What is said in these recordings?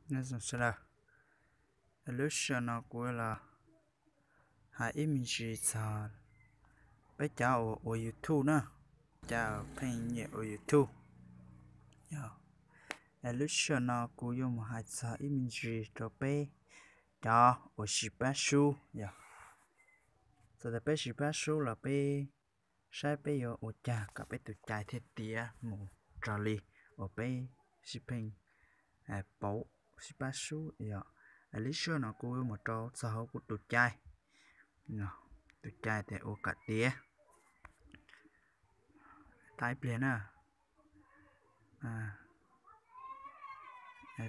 Nyob zoo sawv daws, lub sij hawm no kuv los hais ib me ntsis txog peb cov uas ua YouTube na, cov pheej nyiam ua YouTube. Yog, lub sij hawm no kuv yuav mus hais txog ib me ntsis rau peb cov uas sib pab sub yog, txawm tias peb sib pab sub los peb saib peb yuav ua cas kom peb tus cai thiaj tiav mus raws li uas peb sib pheej pauv sib pab sub yog. Lub sij hawm no kuv yuav mus rau txog hauv kuv tus cai, tus cai tias ua kom tiav. Tab ib pliag na,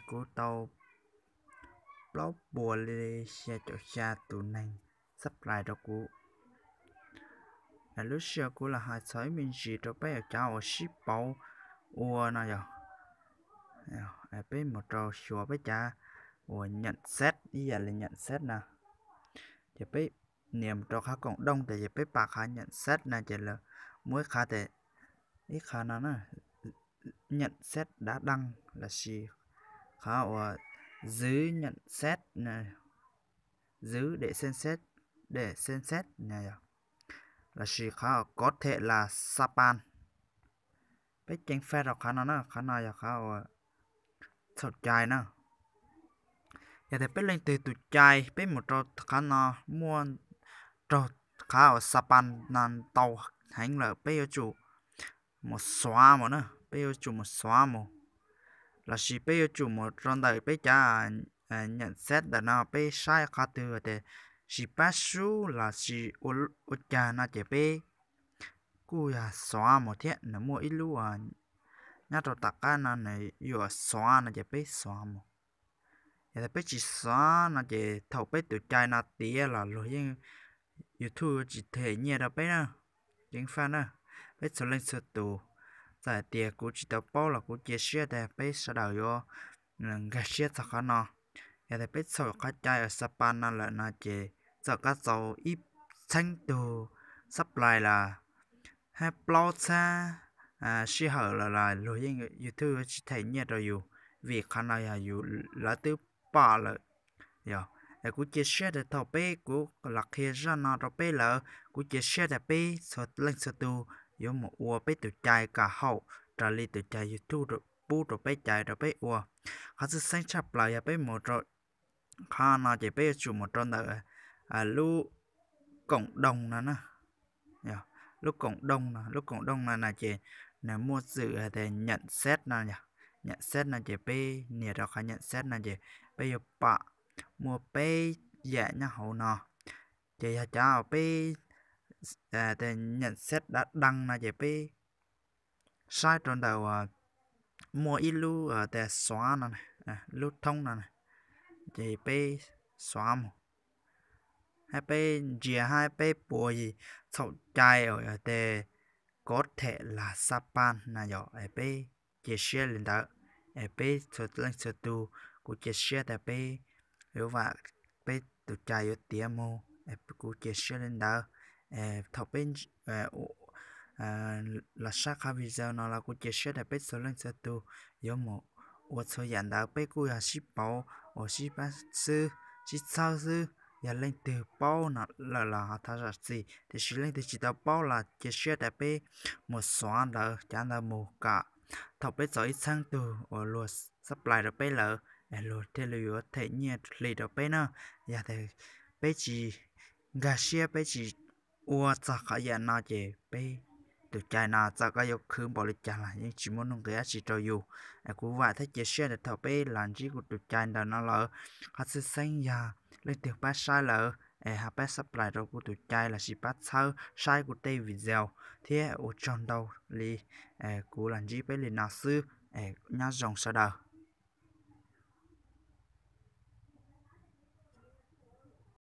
kuv tau plaub puas li xya caum xya tus neeg subscribe rau kuv. Lub sij hawm kuv los hais txog ib me ntsis rau peb cov uas sib pauv ua no yog, peb mus rau xyuas peb cov uas nyam xeb ib yam li nyam xeb na, ces peb nias mus rau qhov koom dooj tes ces peb pam qhov nyam xeb na ces lawv muaj ib qhov tias, ib qhov no na, nyam xeb dav deej lossis qhov uas zwv nyam xeb, zwv dej xeb xeb, dej xeb xeb na yog, lossis qhov kov them las xa pan. Peb ceev faj rau qhov no na, qhov no yog qhov uas txhaum cai na. Yog tias peb leej twg tus cai peb mus rau qhov no muaj raug qhov uas xa pan no ntau heev lawm peb yuav tsum mus xuav mus na, peb yuav tsum mus xuav mus, lossis peb yuav tsum mus rau ntawm peb cov nyam xeb ntawm no peb saib qhov twg tias sib pab sub lossis ua cas no ces peb kuj yog xuav mus thiab. Nws muaj ib lub nyob rau tom qab no nws yuam xuav no ces peb xuav mus. Yog tias peb tsis xuav no ces thaum peb tus cai no tiav los luag yeej, YouTube yuav tsis them nyiaj rau peb na. Ceev faj na, peb txhua leej txhua tus, txawm hais tias kuv tsis tau paub los kuv cia siab tias peb sawv daws yuav nkag siab txog qhov no. Yog tias peb txhaum qhov cai uas xa pan no lawm no ces txawm koj txaus ib txheeb tug subscribe los hab plaub txhab sij hawm lawm los luag yeej, YouTube yuav tsis them nyiaj rau yus, vim qhov no yog yus, lawv twb pom lawm. Yog, es kuv cia siab tias thaum peb, kuv los qhia zaj no rau peb lawm, kuv cia siab tias peb txhua leej txhua tus yuav mus ua peb tus cai kom haum raws li tus cai YouTube pub rau peb cai rau peb ua. Qhov txhua xeeb tshaj plaws yog peb mus rau qhov no ces peb yuav tsum mus rau ntawm lub koom dooj no na. Lub koom dooj no, lub koom dooj no no ces nws muaj txwm hais tias nyam xeb no yog, nyam xeb no ces peb nias rau qhov nyam xeb no ces peb yuav pom muaj peb yam nyob hauv no. Ces yog cov peb nyam xeb dav deej no ces peb saib rau ntawm uas muaj ib lub tias xuav no, lub thoob no, ces peb xuav mus, hab peb ntsia hab peb puas txhaum cai uas yog tias kov them las xa pan no yog, es peb cia siab li ntawd. Es peb txhua leej txhua tus, kuv cia siab tias peb yuav vam peb tus cai yuav tiav mus, kuv cia siab li ntawd. Thaum peb los saib qhov video no los kuv cia siab tias peb txhua leej txhua tus yuav mus ua txhua yam ntawd. Peb kuj yog sib pauv uas sib pab xwb, sib txhawb xwb. Yog leej twg paub no lawm los ho thov zam txim, tiam sis leej twg tsis tau paub los cia siab tias peb mus xuav ntawd, cov ntawd mus kom thaum peb txaus ib txheeb tug uas luag subscribe rau peb lawm, luag thiaj li yuav them nyiaj hli rau peb na. Yog tias peb tsis nkag siab, peb tsis ua txog qhov yam no ces peb tus cai no txawm koj yuav khwv npaum li cas los yeej tsis muaj nuj nqis dab tsi rau yus. Es kuv vam thiab cia siab tias thaum peb los ntsib kuv tus cai ntawm no lawm, qhov txhua xeeb yog leej twg pab saib lawm es ho pab subscribe rau kuv tus cai lossis pab txhawb saib kuv tej video thiab ua tsaug ntau li. Kuv los ntsib peb li no xwb, nyob zoo sawv daws.